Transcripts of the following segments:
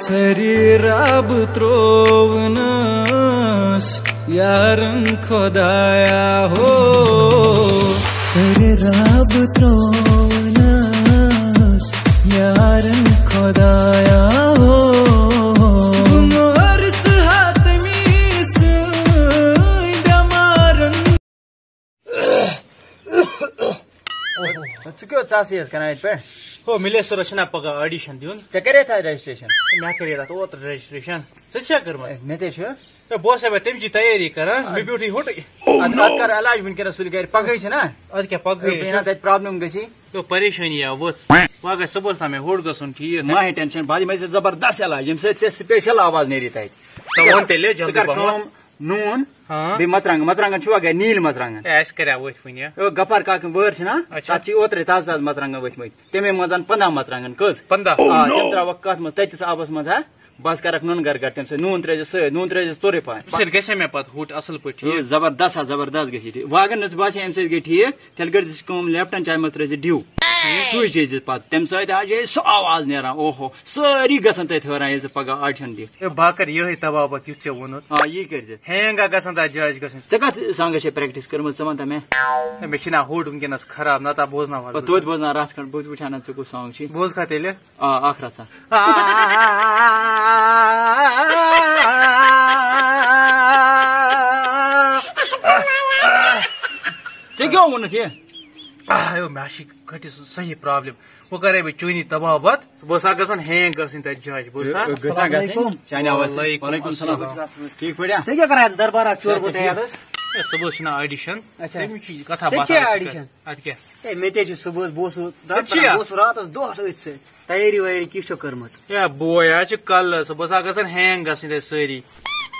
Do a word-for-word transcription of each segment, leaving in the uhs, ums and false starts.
سری رب تروونس یارن خدایا ہو۔ سری رب تروونس یارن خدایا ہو۔ عمر سہتمی سٕنٛدۍ بٮ۪مارن۔ ژٕ کیٛاہ، ژٕ آسٕے حظ کران ییٚتہِ پٮ۪ٹھ؟ ہو، مِلیسورَس چھُنہ پگاہ audition دیُن۔ ژےٚ کَرے تھا registration؟ مےٚ کَرے تَتھ اوترٕ registration۔ ژےٚ چھےٚ کٔرمٕژ؟ اے، مےٚ تے چھُ۔ ہے، بہٕ اوسَے وۄنۍ تَمہِ چی تیٲری کران، مےٚ بیوٗٹھٕے ہوٚٹٕے۔ اَدٕ، اَدٕ کَر علاج وٕنکیٚنَس سُلہِ گَرِ، پَگہٕے چھِنہ؟ اَدٕ کیٛاہ، پَگہٕے بیٚیہِ چھُ۔ نہ تَتہِ problem گژھی۔ تو پریشٲنی آ ؤژھ۔ وۄنۍ گژھِ صُبحَس تام مےٚ ہوٚٹ گژھُن ٹھیٖک۔ مہ ہے tension، بہٕ دِمَے ژےٚ زبردست علاج، ییٚمہِ سۭتۍ ژےٚ special آواز نیری تَتہِ۔ ژٕ وَن تیٚلہِ ژٕ جلدی کَر پَہَم۔ کٲم، نوٗن، ہاں۔ بیٚیہِ مرژٕوانٛگن، مرژٕوانٛگن چھُوا گرِ؟ نیٖلۍ مرژٕوانٛگن۔ اے، اَسہِ کَریٛاو ؤتھۍ وٕنہِ۔ او، غفار کاکٕنۍ وٲر چھِنہ؟ اچھا۔ تَتھ چھِ اوترَے تازٕ تازٕ مرژٕوانٛگن ؤتھۍ مٕتۍ۔ تَمے منٛز پنٛداہ مرژٕوانٛگن۔ کٔژ؟ پنٛداہ۔ آ، تِم ترٛاوَکھ کَتھ منٛز؟ تٔتِس آبَس منٛز ہا؟ بَس کَرَکھ نُنہٕ گر گر تَمہِ سۭتۍ۔ نوٗن ترٛٲیزِ سۭتۍ، نوٗن ترٛٲیزِ ژوٚرُے پَہَن۔ اَمہِ سۭتۍ گژھِ مےٚ پَتہٕ ہوٚٹ اَصٕل پٲٹھۍ ٹھیٖک۔ زبردست ہا، زبردست گژھِ یہِ ٹھیٖک۔ وۄنۍ اگر نہٕ ژٕ باسہِ اَمہِ سۭتۍ گٔے ٹھیٖک، تیٚلہِ کٔرۍ زِ کٲم، لیپٹن چایہِ منٛز ترٛٲیزِ ڈیو۔ سُے چیٚیہِ زِ پَتہٕ۔ تَمہِ سۭتۍ حظ چھِ سُہ آواز نیران۔ اوہو، سٲری گژھن تَتہِ حٲران ییٚلہِ ژٕ پگاہ audition دِکھ۔ ہے، بہٕ ہا کَرٕ یِہوٚے طبابت یُتھ ژےٚ ووٚنُتھ۔ آ، یی کٔرۍ زِ۔ Hang آ گژھن تَتھ جاش گژھٕنۍ۔ ژےٚ کَتھ song چھےٚ practice کٔرمٕژ، ژٕ وَن تہٕ مےٚ؟ ہے، مےٚ چھِنہ ہوٚٹ وٕنکیٚنَس خراب، نہ تہٕ بوزناوہا بہٕ۔ توتہِ بوزناو رَژھ کھنٛڈ، بہٕ تہِ وٕچھِ ہا نہ ژٕ کُس song چھِ۔ بوز کھا تیٚلہِ۔ آ، اَکھ رَژھا۔ ژےٚ کیٛاہ ووٚنُتھ یہِ؟ آ، ہے، مےٚ ہا چھِ کھٔٹِس صحیح problem۔ وۄنۍ کَرے بہٕ چٲنی طبابت، بہٕ ٲسا گژھان hang گژھٕنۍ تَتہِ جاش، بہٕ ٲسا۔ گٔژھ نا گژھٕنۍ؟ وعلیکم۔ چانہِ آوازِ سۭتۍ۔ وعلیکم وعلیکم السلام۔ السلام۔ ٹھیٖک پٲٹھۍ؟ ژےٚ کیٛاہ کَران دربارہ چور بہٕ تۄہہِ یَتَس؟ ہے، صُبحَس چھُنہ audition۔ اچھا۔ تَمِچ چھِ کَتھا ژےٚ باتھا کیٛاہ اَسہِ audition؟ کَتھ۔ اَدٕ کیٛاہ؟ ہے، مےٚ تہِ حظ چھِ صُبحَس، بہٕ اوسُس ژےٚ چھِیا؟ بہٕ اوسُس راتَس دۄہَس أتھۍ سۭتۍ۔ تیٲری ویٲری کِژھ چھو کٔرمٕژ؟ ہے بوے، آز چھِ کَلہٕ، صُبحَس آ گژھان hang گژھٕنۍ تَتہِ سٲری۔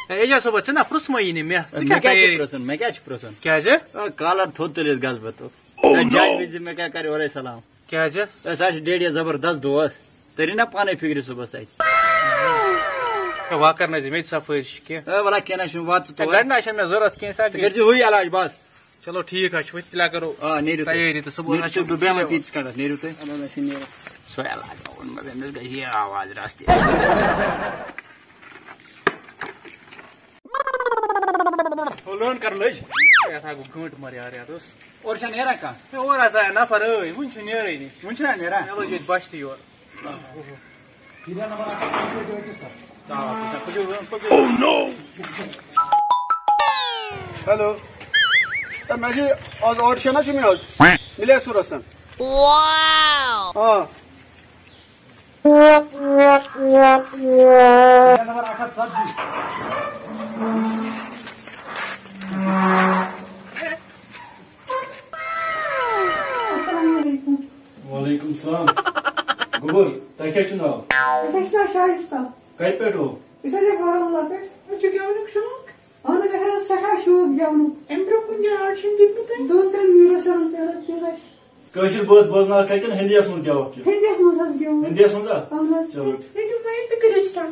ہے، اعجاز صٲبہ، ژےٚ نا پرٛژھمَے نہٕ مےٚ، ژٕ مےٚ کیٛاہ کیٛاہ چھُ تیٲری؟ پرٛژھُن؟ مےٚ کیٛاہ چھُ پرٛژھُن؟ کیٛازِ؟ آ، کالر تھوٚد تُلِتھ گژھٕ بہٕ تہٕ۔ ہے، جاوید، مےٚ کیٛاہ کَرِ اورَے سلام؟ کیٛازِ؟ ہے، سُہ حظ چھُ ڈیڈیَس زبردست دوس۔ تٔرِو نا پانَے فِکرِ صُبحَس تَتہِ۔ ہے، وۄنۍ کَر نہٕ حظ مےٚ تہِ سفٲرِش کینٛہہ۔ ہے، وَلہٕ کینٛہہ نہ چھُنہٕ، وات ژٕ ہے، تور۔ گَرِ نہ حظ چھَنہٕ مےٚ ضوٚرَتھ کینٛہہ، سُہ ژٕ کٔرۍ زِ ہُے علاج بَس۔ چلو ٹھیٖک حظ چھُ، وۄنۍ تہِ لاگو۔ آ، نیٖرِو تُہۍ۔ تیٲری تہٕ صُبحَس نیٖرِو حظ تُہۍ، چھُ بہٕ بیٚہمَے تیٖتِس کھنٛڈَس، نیٖرِو تُہۍ۔ اَدٕ حظ، أسۍ نیرو۔ سُہ علاج ووٚن مےٚ، أمِس گژھِ یہِ آواز رَژھ تہِ۔ ہُہ لٲن کَر لٔج۔ یَتھ ہا گوٚو گٲنٛٹہٕ مَر یار، یَتھ اوس۔ اورٕ چھا نیران کانٛہہ؟ ہے، اورٕ ہسا آے نفر، ٲے، وُنہِ چھُ نیرٲنی۔ وُنہِ چھُنہ نیران؟ مےٚ لٔج ییٚتہِ بۄچھِ تہِ یورٕ۔ ہیلو۔ ہے، مےٚ چھِ آز audition چھُ مےٚ آز۔ مِلیسورَس۔ آ۔ السلام علیکم۔ وعلیکم السلام۔ گوٚبُر، تۄہہِ کیٛاہ چھُ ناو؟ أسۍ حظ چھِ ناو شایستہ۔ کَتہِ پٮ۪ٹھ ہو؟ أسۍ حظ چھِ بارہمولہ پٮ۪ٹھ۔ مےٚ چھُ گٮ۪ونُک شوق۔ اہن حظ، اَسہِ حظ اوس سٮ۪ٹھاہ شوق گٮ۪ونُک۔ اَمہِ برٛونٛہہ کُنہِ جایہِ audition دیُتمُت تۄہہِ؟ دۄن ترٛٮ۪ن میٖرو سرن پٮ۪ٹھ حظ دیُت اَسہِ۔ کٲشِر بٲتھ بوزناوکھا کِنہٕ ہِندیَس منٛز گٮ۪وکھ یہِ؟ ہِندیَس منٛز حظ گٮ۪وو۔ ہِندیَس منٛز ہا؟ اہن حظ۔ چلو۔ ہیٚکِو مےٚ تہِ کٔرِتھ start؟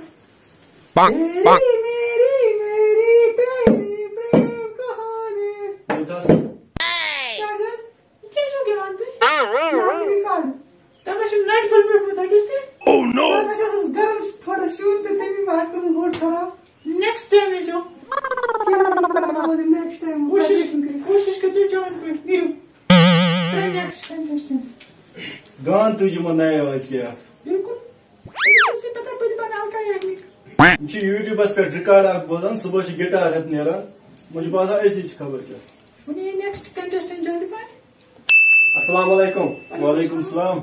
میری، میری، میری تیری پریم کہانی۔ کوٗتاہ حظ؟ کیٛاہ حظ؟ یہِ کیٛاہ چھُو گٮ۪وان تُہۍ؟ یہِ حظ چھِ record۔ تۄہہِ ما چھُو نَٹہِ پھوٚل بیوٗٹھمُت ہَٹِس پٮ۪ٹھ؟ Oh no! بس، اَسہِ حظ اوس گرم تھوڑا سیُن تہٕ تَمی ما آسہِ کوٚرمُت ہوٚٹ خراب۔ Next time ییٖزیو۔ کینٛہہ نہٕ حظ، بہٕ روزٕ next time کوٗشِش، تۄہہِ برٛونٛہہ کُن۔ کوٗشِش کٔرۍزیو جان پٲٹھۍ، نیٖرِو۔ Next time، next time۔ گان تُج یِمو نَیو أزکہِ اَتھ۔ بِلکُل۔ أمِس چھُنہٕ سُہ پَتہ، بہٕ تہِ بَناو کانٛہہ یہِ۔ یِم چھِ YouTube-س پٮ۪ٹھ record اَکھ بوزان، صُبحس چھِ guitar ہٮ۪تھ نیران۔ مےٚ چھُ باسان، أسی چھِ خبر کیٛاہ۔ وۄنۍ یِیہِ next contestant جلدی پَہَن۔ السلام علیکم۔ وعلیکم السلام۔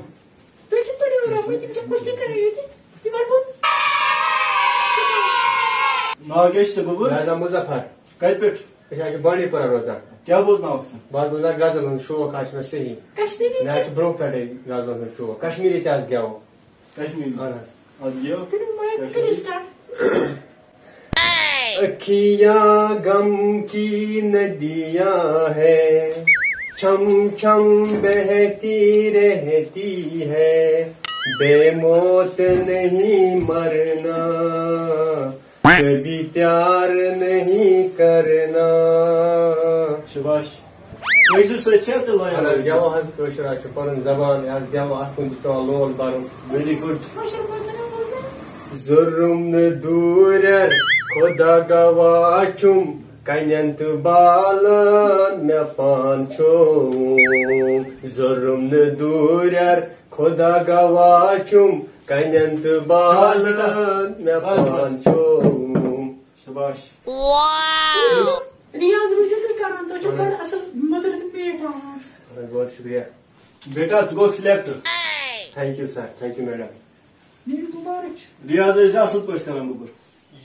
تُہۍ کِتھ پٲٹھۍ یور آمٕتۍ؟ یِم چھا کُشتی کَران ییٚتہِ؟ یِمَن گوٚو۔ ناو کیٛاہ چھُ ژےٚ گوٚبُر؟ مےٚ حظ ناو مُظفر۔ کَتہِ پٮ۪ٹھ؟ أسۍ حظ چھِ بانڈی پورہ روزان۔ کیٛاہ بوزناوَکھ ژٕ؟ بہٕ حظ بوزان غزل ہُنٛد شوق حظ چھُ مےٚ صحیح۔ کشمیٖری؟ مےٚ حظ چھُ برٛونٛہہ پٮ۪ٹھَے غزلَن ہُنٛد شوق۔ کشمیٖری تہِ حظ گٮ۪وو۔ کشمیٖری؟ اَہَن حظ۔ اَدٕ گٮ۪و۔ تُلِو مایِک، کٔرِو start۔ اکھیاں غم کی ندیاں ہیں، چھم چھم بہتی رہتی ہے، بے موت نہیں مرنا، کبھی پیار نہیں کرنا۔ شاباش۔ کٲشرِس سۭتۍ چھا ژےٚ لایان؟ اہن حظ، گٮ۪وو حظ کٲشُر حظ چھُ پنُن زبان، یہِ حظ گٮ۪وو، اَتھ کُن تہِ چھُ پٮ۪وان لول بَرُن۔ Very good۔ کٲشُر پٲٹھۍ ؤنِو حظ۔ ظُلُم نہٕ دوٗرٮ۪ر، خۄدا گواہ چھُم، کنٮ۪ن تہٕ بالن مےٚ پان چھُم۔ ظُلُم نہٕ دوٗرٮ۪ر، خۄدا گواہ چھُم، کنٮ۪ن تہٕ بالن مےٚ پان چھُم۔ شاباش۔ ریاض روٗزِو تُہۍ کران، تۄہہِ چھو بڑٕ اصل مٔدٕر تہٕ میٖٹھ آواز۔ بہت شُکریہ۔ بیٹا، ژٕ گوٚکھ select۔ Thank you sir, thank you madam. میٖٹھ مُبارک چھُ۔ ریاض ٲسۍ زِ اصل پٲٹھۍ کران گوٚبُر۔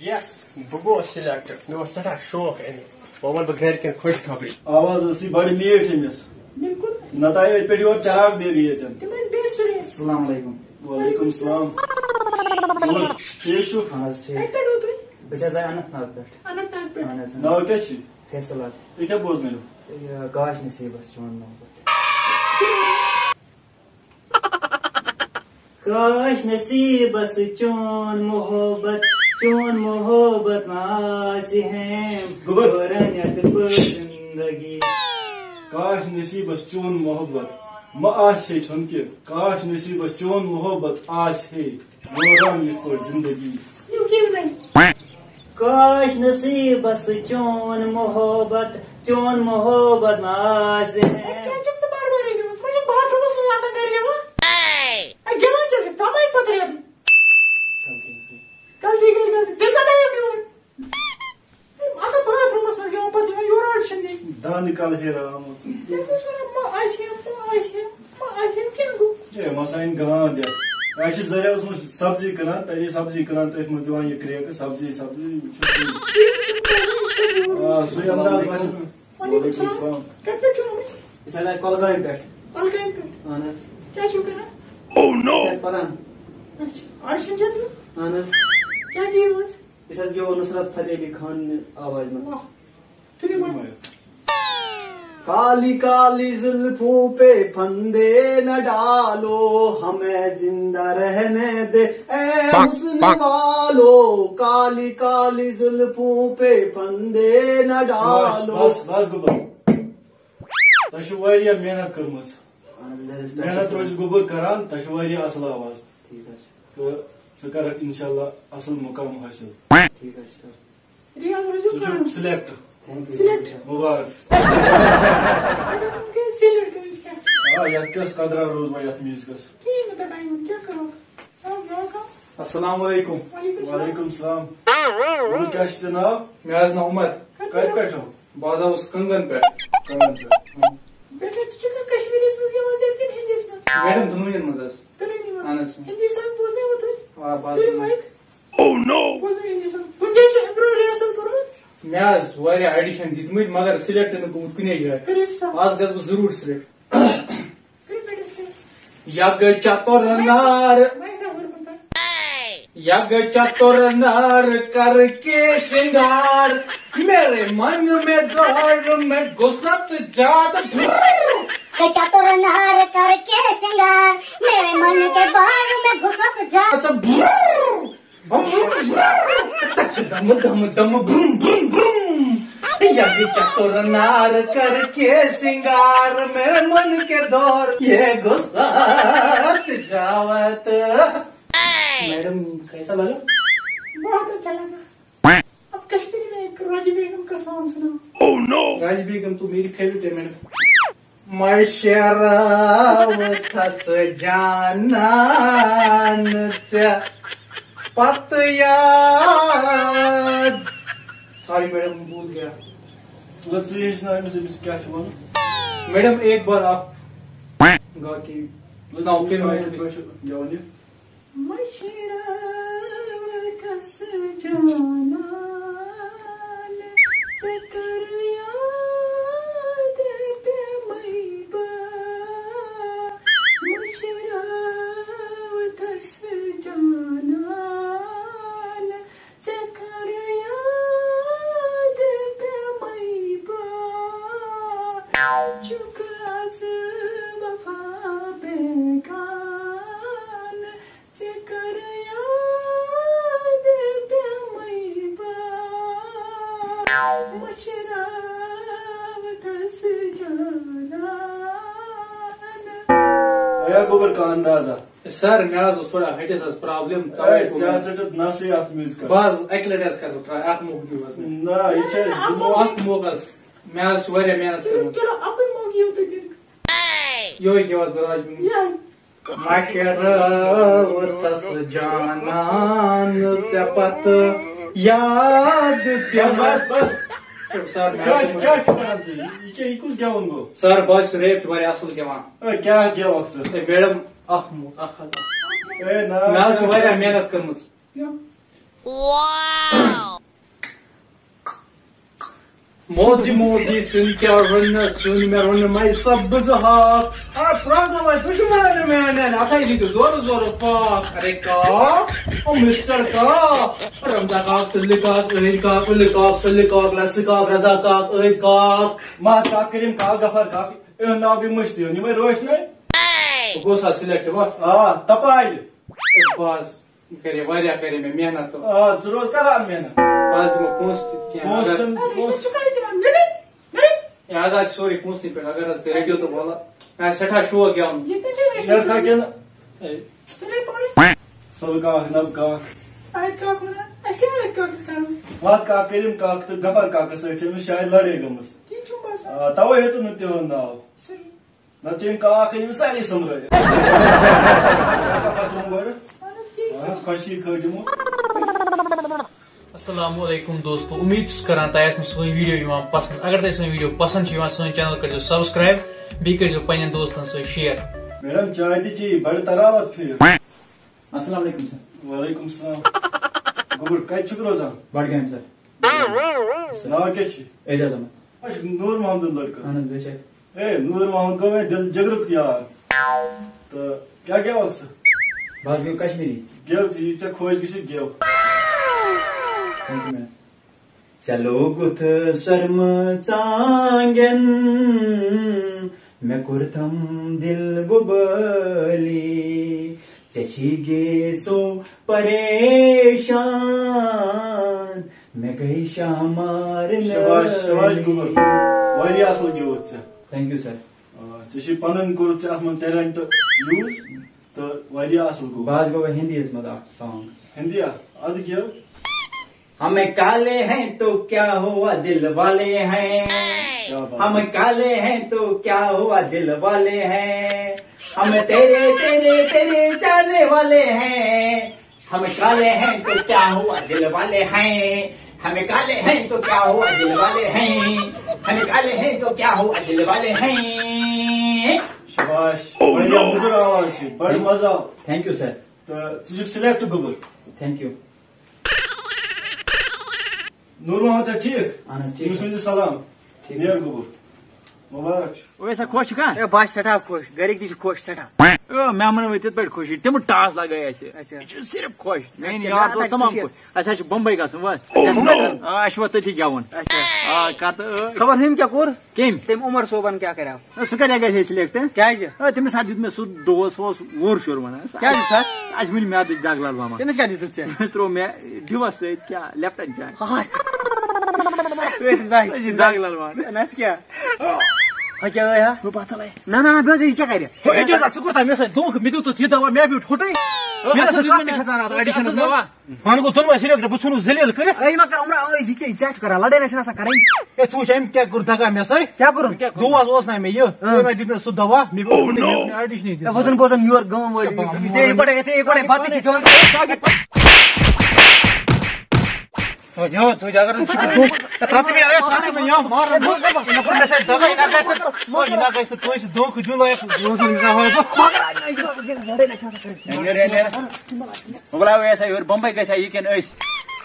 Yes، بہٕ گوٚوُس select۔ مےٚ اوس سٮ۪ٹھاہ شوق اَمیُک۔ بہٕ وَنہٕ بہٕ گرِکٮ۪ن خۄش خبری۔ آواز ٲسٕے بڑٕ میٖٹھ أمِس۔ بِلکُل۔ نتہٕ آیہِ أتھۍ پٮ۪ٹھ یور چراغ بیبی ییٚتٮ۪ن۔ تِم ٲسۍ بیٚیہِ سُرے۔ السلام علیکم۔ وعلیکم السلام۔ ٹھیٖک چھُو؟ اَہَن حظ، ٹھیٖک۔ کَتہِ پٮ۪ٹھ ووتوٕ؟ أسۍ حظ آے اننت ناگ پٮ۪ٹھ۔ اننت ناگ پٮ۪ٹھ۔ اَہَن حظ، اَہَن حظ۔ ناو کیٛاہ چھُے؟ فیصل حظ۔ یہِ کیٛاہ بوزنٲیِو؟ یہِ گاش نصیٖبس چون محبت۔ کاش نصیٖبس چون محبت، چون محبت ما آسہِ ہے، گوٚبُر۔ گورنیت پٲٹھۍ زندگی۔ کاش نصیٖبس چون محبت ما آسہِ ہے چھُنہٕ کہِ، کاش نصیٖبس چون محبت آسہِ ہے، گوران یِتھ پٲٹھۍ زندگی۔ یِم کیٛاہ وَنان؟ کاش نصیٖبس چون محبت، چون محبت ما آسہِ ہے۔ کیٛاہ چھُکھ ژٕ بار بار یہِ گِنٛدان؟ ژٕ ما چھُکھ باتھ روٗمس منٛز آسان گرِ گِنٛدان؟ اے، گِنٛدان کیٛاہ چھُکھ؟ تھاوان پتہٕ ریٚتھ۔ غلطی گٔے، غلطی۔ تیٚلہِ کَتہِ آیوکھ یور؟ اے، آسان باتھ روٗمس منٛز گِنٛدان، پتہٕ یِوان یورٕ اورٕ شِنٛدنہِ۔ دانہِ کَل ہیرا آمُت۔ کیٛاہ چھُس وَنان؟ ما آسہِ ہے، ما آسہِ ہے، ما آسہِ ہے، کیٛاہ گوٚو؟ ہے، مسا أنۍ گانٛد یَتھ۔ اَسہِ چھِ زَریاہَس منٛز سبزی کٕنان، تَتی سبزی کٕنان، تٔتھۍ منٛز دِوان یہِ کرٛیکہٕ، سبزی، سبزی، یہِ چھُ سُے۔ آ، سُے انداز باسہِ مےٚ۔ وعلیکم السلام۔ کَتہِ پٮ۪ٹھ چھِو آمٕتۍ؟ أسۍ حظ آے کۄلگامہِ پٮ۪ٹھ۔ کۄلگامہِ پٮ۪ٹھ؟ اَہَن حظ۔ کیٛاہ چھِو کَران؟ أسۍ ٲسۍ پَران۔ اچھا، آرٹس چھِو؟ اَہَن حظ۔ کیٛاہ گیٚیِو حظ؟ أسۍ حظ گیٚوو نُصرت فتح علی خان نہِ آوازِ منٛز۔ واہ۔ تُلِو وۄنۍ۔ کالی کالی زلفوں پہ پھندے نہ ڈالو، ہمیں زندہ رہنے دے اے حسن والو، کالی کالی زلفوں پہ پھندے نہ ڈالو۔ بس، بس، بس گوٚبُر۔ تۄہہِ چھو واریاہ محنت کٔرمٕژ۔ اہن حظ، أسۍ حظ محنت روزِ گوٚبُر کران، تۄہہِ چھو واریاہ اصل آواز۔ ٹھیٖک حظ چھُ۔ تہٕ ژٕ کرکھ انشاءاللہ اصل مقام حٲصِل۔ ٹھیٖک حظ چھُ سر۔ ریاض روٗزِو ژٕ چھُکھ کران۔ Select۔ Thank you۔ Select۔ Mubarak. Select کٔرِو select۔ آ، یتھ کیٛاہ قدرا روٗز وۄنۍ یتھ میٖزکس؟ کِہیٖنۍ نہٕ تۄہہِ ٹایم، کیٛاہ کرو؟ آ، برٛونٛہہ کم۔ السلام علیکم۔ وعلیکم السلام۔ وعلیکم السلام۔ عمر، کیٛاہ چھُ ژےٚ ناو؟ مےٚ حظ ناو عمر۔ کتہِ پٮ۪ٹھ؟ پٮ۪ٹھ چھُ؟ بہٕ حظ آوُس کنگن پٮ۪ٹھ۔ کنگن پٮ۪ٹھ۔ ہُم۔ بیٹا، ژٕ چھُکھا کشمیٖریَس منٛز گٮ۪وان زیادٕ کِنہٕ ہِندِیَس منٛز؟ میڈم، دۄنوٕنیَن منٛز حظ۔ دۄنوٕنی منٛز؟ اہن حظ۔ ہِندی سانگ بوزنٲوٕ تُہۍ؟ آ، بہٕ حظ تُلِو بوزناوٕ۔ Mic۔ Oh no! بوزنٲوِو ہِندی سانگ۔ کُنہِ جایہِ چھُ امپروو ریہرسل کوٚرمُت؟ مےٚ حظ واریاہ audition دِتمٕتۍ، مگر select نہٕ گوٚمُت کُنے جایہِ۔ کٔرِو start۔ آز گژھٕ بہٕ ضروٗر select۔ کٔرِو بیٹا start۔ یگ چتر نار، Mic دَبٲوِو برٛونٛہہ کَنہِ۔ یگ چتر نار کر کے سنگار، میرے من میں دور میں گھسک جات۔ یگ چتر نار کر کے سنگار، میرے من کے دور میں گھسک جات۔ دم دم دم بروم بروم بروم۔ یگ چتر نار کر کے سنگار، میرے من کے دور یہ گھسک جات۔ میڈم، کیسا لگا؟ بہت اچھا لگا۔ اب کشمیری میں ایک راجی بیگم کا سانگ سناؤ۔ Oh no! راجی بیگم تو میری فیوریٹ ہے میڈم۔ مشراوتھس جانان ژےٚ پتہٕ یاد۔ سوری میڈم، بھول گیا۔ وۄنۍ ژٕ ہیٚچھناو أمِس، أمِس کیٛاہ چھُ وَنُن۔ میڈم، ایک بار آپ گا کے سناؤ، پھر میں پٲٹھۍ گٮ۪وَن یہِ۔ مشراوتھس جانان، ژےٚ کر یاد پیمَے بہٕ۔ مشراوتھس جانان، ژےٚ کر یاد پیمَے بہٕ۔ چھُکھ از وفا بیگانہٕ، ژےٚ کر یاد پیمَے بہٕ۔ مشراوتھس جانان۔ اے گوٚبُر، کانٛہہ اندازا؟ سر، مےٚ حظ اوس تھوڑا ہٹِس حظ پرابلم، توے اے، گوٚو ژےٚ مےٚ۔ حظ ژٔٹِتھ نسٕے اتھ میوٗزکس۔ بہٕ حظ اکہِ لٹہِ حظ کرٕ ٹراے، اکھ موقعہٕ دِیِو حظ مےٚ۔ نہ، یہِ چھِ اَسہِ زٕ موقعہٕ۔ اکھ موقعہٕ حظ، مےٚ حظ چھِ واریاہ محنت کٔرمٕژ۔ چلو، اکُے موقعہٕ یِیِو تُہۍ دِنہٕ۔ یِہوٚے گیٚو حظ بہٕ راج۔ یِہوٚے۔ مہ کَر رٲوتھس جانان ژےٚ پتہٕ یاد بس، پٮ۪وان۔ بس، بس۔ سر، مےٚ کیٛاہ، حظ چھُ کیٛاہ چھُ کران ژٕ؟ یہِ کیٛاہ، یہِ کُس گٮ۪وُن گوٚو؟ سر، بہٕ حظ چھُس ریپ تہِ واریاہ اصٕل گٮ۪وان۔ اے، کیٛاہ گٮ۪وکھ ژٕ؟ اے، میڈم، اکھ مو-، اکھ حظ، اکھ۔ اے، نہ، مےٚ حظ چھِ کیٛاہ واریاہ چھُ؟ محنت کٔرمٕژ۔ کیٛاہ؟ موجی موجی سن کیا رن چون میں رن میں سبز ہاک۔ آ، پرٛاگو وۄنۍ دُشمن میانٮ۪ن، اَتھے دِتِو زورٕ زورٕ پاک۔ ارے کاک، او مسٹر کاک، رمزا کاک، سُلہِ کاک، عٲدۍ کاک، اُلہِ کاک، سُلہِ کاک، لسہٕ کاک، رضا کاک، عٲدۍ کاک۔ مات کاک، کریم کاک، غفار کاک، اِہُنٛد ناو بیٚیہِ مٔشتٕے یوت، یِمے رٲچھ نَے۔ بہٕ گوس حظ سِلیکٹ، وَ۔ آ، تپالہِ۔ اے، بہٕ حظ کرے واریاہ، کرے مےٚ محنت تہٕ آ، ژٕ روز کران محنت۔ بہٕ حظ دِمو پونٛسہٕ تہِ کینٛہہ۔ پونٛسہٕ اگر چھِنہٕ، پونٛسہٕ۔ ہے، آز حظ چھِ سورُے پونٛسنٕے پٮ۪ٹھ، اگر حظ تُہۍ رٔٹِو تہٕ وَلہٕ۔ مےٚ آسہِ سٮ۪ٹھاہ شوق گٮ۪وُن۔ یہِ کَتہِ چھِ رٔٹِتھ؟ لٔڑکہٕ کِنہٕ؟ ہے۔ ژٕ نَے پَنُن۔ سۄ کاکھ، نَب کاکھ۔ اَتہِ کاکھ وَنان، اَسہِ کیٛاہ وَنہِ کاکَس کَرُن؟ وَتھ کاکھ، کریٖم کاکھ تہٕ غفار کاکَس سۭتۍ چھِ أمِس شاید لَڑٲے گٔمٕژ۔ کینٛہہ چھُنہٕ باسان۔ آ، تَوَے ہیوٚتُن نہٕ تِہُنٛد ناو۔ صحیح۔ نتہٕ چھِ أمۍ کاکھ أنۍ أمِس سارے سٔمبرٲوِتھ۔ پَتہٕ یِمو گۄڈٕ۔ اہن حظ، ٹھیٖک چھُ۔ اہن حظ، خۄشکی کھٲج یِمو۔ السلام علیکم دوستو، امید چھُس کران تۄہہِ آسہِ نہٕ سٲنۍ ویڈیو یِوان پسند۔ اگر تۄہہِ سٲنۍ ویڈیو پسند چھِ یِوان، سٲنۍ چینل کٔرزیو سبسکرائب، بیٚیہِ کٔرزیو پننٮ۪ن دوستن سۭتۍ شیئر۔ میڈم، چاے تہِ چیٚیہِ، بڑٕ تراوت پھِرِ۔ السلام علیکم سر۔ وعلیکم السلام۔ گوٚبُر، کتہِ چھُکھ روزان؟ بڈگامہِ سر۔ ناو کیٛاہ چھُ؟ اعجاز احمد۔ اچھا، نور محمد لڑکہٕ۔ اہن حظ، بے شک۔ اے، نور محمد گوٚو مےٚ دِل جگرُک یار۔ تہٕ کیٛاہ گٮ۪وَکھ ژٕ؟ بہٕ حظ گٮ۪و کشمیٖری۔ گٮ۪و ژٕ، یہِ ژےٚ خۄش گژھِ، گٮ۪و۔ Thank you, ma'am. ژےٚ لوگُتھ سۄرمہٕ ژانٛگٮ۪ن، مےٚ کوٚرتھم دِل وُبٲلی۔ ژےٚ چھی گے سو پریشان، مےٚ گٔے شامار شاباش، شاباش نٲلی۔ گوٚبُر۔ واریاہ اصٕل گیوٚوُتھ ژےٚ۔ Thank you, sir. آ، ژےٚ چھُے پنُن کوٚرُتھ ژےٚ اتھ منٛز talent use تہٕ واریاہ اصٕل گوٚو۔ بہٕ حظ گوٚو ہندی یس منٛز اکھ song۔ ہندی ہا؟ ادٕ گیو۔ ہم کالے ہیں تو کیا ہوا دل والے ہیں۔ کیا بات ہم ہے۔ کالے ہیں تو کیا ہوا دل والے ہیں۔ ہم تیرے، تیرے، تیرے جانے والے ہیں۔ ہم کالے ہیں تو کیا ہوا دل والے ہیں۔ ہم کالے ہیں تو کیا ہوا دل والے ہیں۔ ہم کالے ہیں تو کیا ہوا دل والے ہیں۔ شاباش۔ Oh, واریاہ no۔ مٔدٕر آواز چھِ، بڑٕ مزٕ آو۔ Thank you, sir. تہٕ ژٕ چھُکھ select گوٚمُت۔ Thank you. نور محمد چھا ٹھیٖک؟ اہن حظ، ٹھیٖک۔ أمِس ؤنۍ زِ سلام۔ ٹھیٖک۔ نیر گوٚبُر۔ مبارک چھُ۔ اوے سا خۄش چھُکھا؟ اے، بہٕ حظ چھُس سٮ۪ٹھاہ خۄش، گرِکۍ تہِ چھِ خۄش سٮ۪ٹھاہ۔ اے، مہمانن وٲتۍ تِتھ پٲٹھۍ خۄش، تِم ٹاس لگٲے اَسہِ۔ اچھا۔ یہِ چھُ صرف خۄش۔ میٲنۍ اچھا، یار مےٚ دوس آو تَتہِ تمام خوشی۔ خۄش۔ اَسہِ حظ چھُ بمبے گژھُن وۄنۍ۔ Oh, no۔ آ، اَسہِ چھُ وۄنۍ تٔتی گٮ۪وُن۔ اچھا۔ آ، کَتہٕ، ٲ۔ خبر ہُم کیٛاہ کوٚر؟ کٔمۍ؟ تٔمۍ عمر صٲبن کیٛاہ کریٛاو؟ نہ، سُہ کتہِ گژھِ ہے select؟ کیٛازِ؟ ہے، تٔمِس ہا دیُت مےٚ سُہ دوس، سُہ اوس وُر شُر ونان۔ سُہ کیٛازِ سر؟ اَسہِ ؤنۍ میادٕچ دگ لل ماما۔ تٔمِس کیٛاہ دیُتُتھ ژےٚ؟ تٔمِس ترٛوو مےٚ ڈِوس سۭتۍ کیٛاہ، لیپٹن چاے۔ ہاے۔ ہے، تٔمِس آسہِ دگ لل مان۔ نتہٕ کیٛاہ؟ ہۄ کیٛاہ ٲے ہا؟ بہٕ پتہٕ ژلے۔ نہ، نہ، نہ، بہٕ حظ، یہِ کیٛاہ کرِ؟ ہے، اعجاز، ژٕ کوٚر تۄہہِ مےٚ سۭتۍ دھوکہٕ؟ مےٚ دیُتُتھ یہِ دوا، مےٚ بیوٗٹھ ہُٹے۔ مےٚ ٲس اصل نہٕ دیُت کانٛہہ مےٚ تہِ کھژان اتھ اصل auditionس منٛز۔ دوا۔ وۄنۍ گوٚو دۄنوَے select، بہٕ ژھُنُس ذلیل کٔرِتھ۔ اے، یہِ ما کر عمرہ ٲسۍ، یہِ کیٛاہ، یہِ کیٛاہ چھُ کران؟ لڑٲے نہ چھِ آسان کرٕنۍ۔ اے، ژٕ وٕچھ، أمۍ کیٛاہ کوٚر دگا مےٚ سۭتۍ؟ کیٛاہ کوٚرُن؟ دوس اوس نہ مےٚ یہِ، اۭں۔ أمۍ دِیُت مےٚ سُہ دوا، مےٚ گوٚو، Oh, no۔ مےٚ auditionٕے دیُت۔ ہے، وۄزُن بوزان یور گام وٲلۍ۔ کیٛاہ بہٕ ہے، یہِ گۄڈَے، یہِ گۄڈَے بَتہٕ چھِ کھیوٚن۔ ہے، یو، تُہۍ اگر نہٕ سُہ کھیوٚن، ہے، ترٛاو ژٕ مےٚ، ہے، ترٛاو ژٕ مےٚ یو، مارُن۔ مےٚ کوٚر مےٚ سۭتۍ دگا، یہِ نہ گژھِ نہٕ، یہِ نہ گژھِ نہٕ کٲنٛسہِ دھوکہٕ دیُن، ہے، روزُن نہ ہٲو۔ ہے، نیرٕ، ہے، نیرٕ۔ وۄنۍ بُلاو یہِ ہسا یورٕ بمبے گژھِ ہا یہِ کِنہٕ أسۍ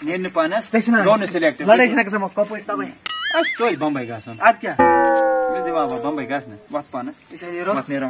نیرِ نہٕ پانس؟ تُہۍ چھِو نا گوٚو نہٕ select۔ لڑٲے چھِنہ گژھان وۄنۍ کۄپٲٹھۍ تَوَے۔ اَسہِ چھِ توتہِ بمبے گژھُن۔ اَدٕ کیٛاہ؟ مےٚ دِ وَ-، وَ-، بمبے گژھنہٕ۔ وَتھ پانس۔ أسۍ ہا نیرو۔ وَتھ نیرو۔